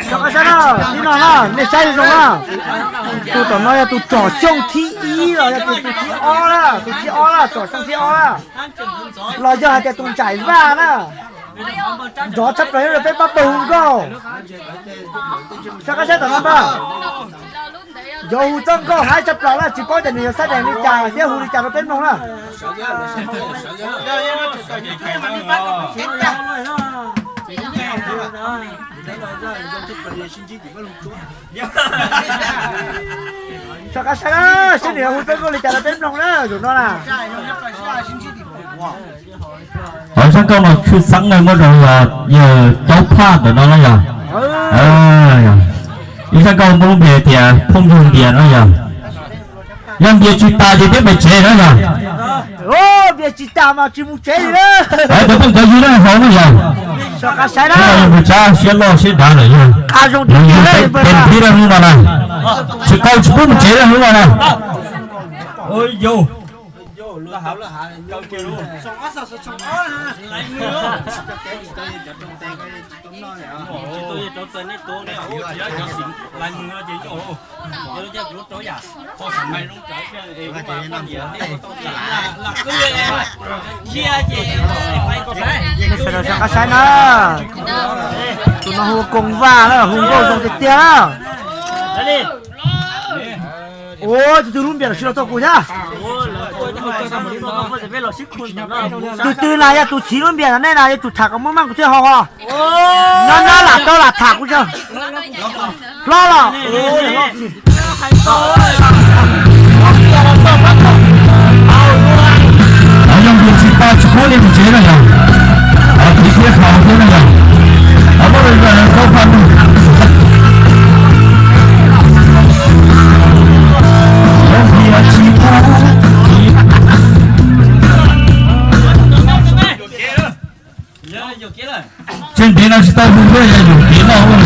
Rov qab saib na, tib no na, nej saib zoo na. Tus tom no yog tus tsom xyoo thib ib los yog tus, tus thib ob na, tus thib ob na, tsom xyoo thib ob na. Los yog hais tias tus ntsaim vaj na, nrov tshaj plaws nyob rau peb pab pawg hu nkauj. Rov qab saib tom no ntag. Yuav hu txoj nkauj haib tshaj plaws na, tsis paub tias nws yuav xab dees li cas thiab hu li cas rau peb mloog na. Rov qab saib na, saib nws yuav hu txoj nkauj li cas rau peb mloog na, zaum no na. Hauv zaj nkauj no tshwj xeeb muaj zoo yog yawg Caub Phaj ntawm no na yog. Ib zaj nkauj muaj lub npe tias phooj ywg ntias no yog. Yog ntias tsis tas ces peb mus tsev na yog. Ntias tsis tas mas tsis mus tsev li na. Cov phooj cov ywg na hauv na yog. Mus tsa siab loj siab dav lawm yog. Mus tes thib lawm hnub no na. Tsis tau tsis pub mus tsev lawm hnub no na. Nej sawv daws rov qab saib na, tus no hu Koos Vaj na, hu nkauj zoo tiag tiag na. Ua tus twg lub npias los sis los txog kuv thiab. Tus twg na yog tus chiv lub npias no nej na yuav tsum tham kom muaj meej kuv thiaj haus os. Nyob nyob lam tau lam tham kuv tso. Hlob los. Yog npias tsis tau tsis pub nej mus tsev na yog. Tiv thiab khaus thiab na yog. Muab tau paj nug. Npias tsis tau. Tseem ntev no tsis tau hu thiab yog yuam kev noj ua